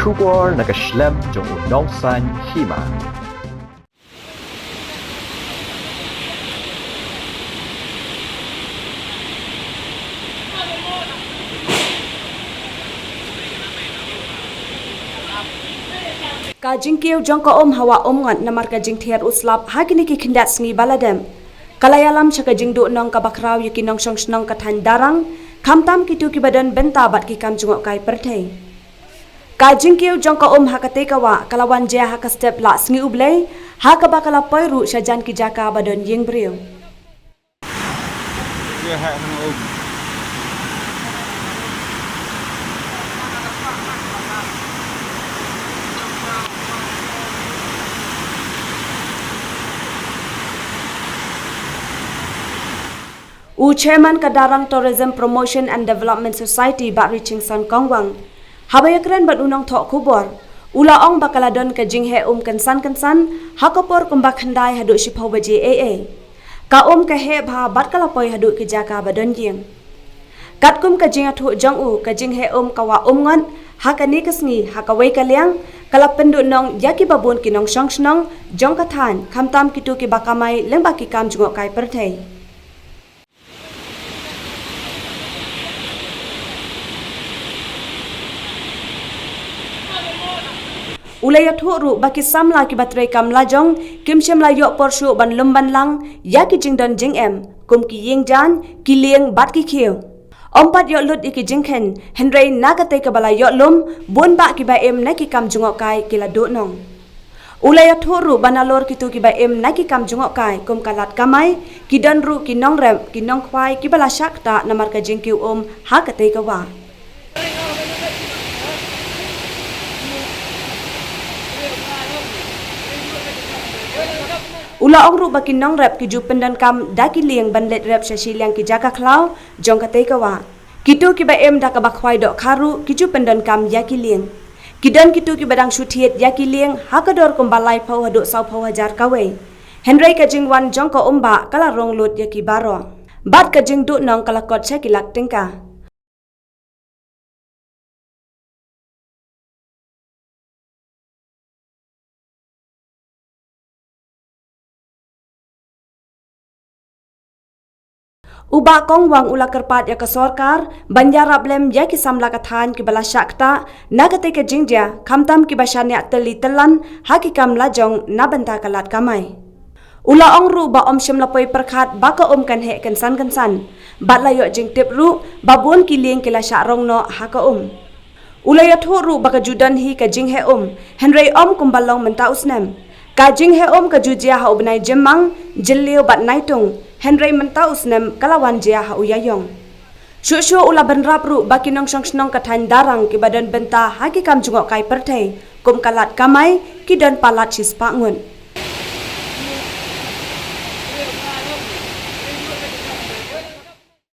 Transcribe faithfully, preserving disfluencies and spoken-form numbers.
Khubor na ka shlem jong u nongsan hima. Ka jingkiew jong ka um ha Wah Umngot namar ka jingthiar u slap ha kine ki khyndiat sngi ba la dep ka la ïalam sha ka jingduhnong kaba khraw ïa ki nongshong shnong ka thaiñ Darrang, khamtam kito kiba don bynta bad ki kam jngohkai pyrthei. Ka jingkiew jong ka um ha katei ka wah ka la wan jia ha ka step Lah Sngi U Blei, ha kaba ka la poi ruh sha jan ki jaka ba don ïing briew. U Chairman ka Darrang Tourism Promotion and Development Society, Bah Richingson Kongwang, haba ïakren bad u nongthoh khubor, u la ong ba ka la don ka jingheh um kynsan kynsan ha ka por kumba khyndai haduh shiphew baje eiei. Ka um ka heh bha bad ka la poi haduh ki jaka ba don ïing. Katkum ka jingïathuh jong u, ka jingheh um ka Wah Umngot ha kane ka sngi ha kawei ka liang ka la pynduhnong ïa kiba bun ki nongshong shnong jong ka thaiñ, khamtam kito kiba kamai lyngba ki kam jngohkai pyrthei. U la ïathuh ruh ba ki samla kiba trei kam lajong kim shym la ïoh por shuh ban lum ban lang ïa ki jingdon jingem kum ki ïing jaiñ, ki lieng bad ki khiew. Ym pat ïoh lut ïa ki jingkheiñ, hynrei na katei kaba la ïoh lum, bun bah kiba im na ki kam jngohkai ki la duhnong. U la ïathuh ruh ba nalor kito kiba im na ki kam jngohkai kum ka lad kamai, ki don ruh ki nongrep, ki nongkhwai kiba la shah ktah namar ka jingkiew um ha katei ka wah. U la ong ruh ba ki nongrep ki ju pyndonkam da ki lieng ban leit rep sha shiliang ki jaka khlaw jong katei ka wah. Kito kiba im da kaba khwai dohkha ruh ki ju pyndonkam ïa ki lieng. Ki don kito kiba dang shu thied ïa ki lieng ha ka dor kumba laiphew haduh sawphew hajar kawei. Hynrei ka jingwan jong ka um bah ka la rong lut ïa ki baroh. Bad ka jingduhnong ka la kot sha ki lak tyngka. U Bah Kongwang u la kyrpad ïa ka sorkar ban ïarap lem ïa ki samla ka thaiñ kiba la shah ktah na katei ka jingjia, khamtam kiba shaniah tylli tyllan ha ki kam lajong na bynta ka lad kamai. U la ong ruh ba ym shym la poi pyrkhat ba ka um kan heh kynsan kynsan, bad la ïoh jingtip ruh ba bun ki lieng ki la shah rong noh ha ka um. U la ïathuh ruh ba ka ju don hi ka jingheh um, hynrei ym kumba long mynta u snem. Ka jingheh um ka ju jia ha u bnai Jymmang, Jylliew bad Naitung, hynrei mynta u snem ka la wan jia ha u Ïaïong. Shuh shuh u la bynrap ruh ba ki nongshong shnong ka thaiñ Darrang kiba don bynta ha ki kam jngohkai pyrthei kum ka lad kamai ki don palat shispah ngut.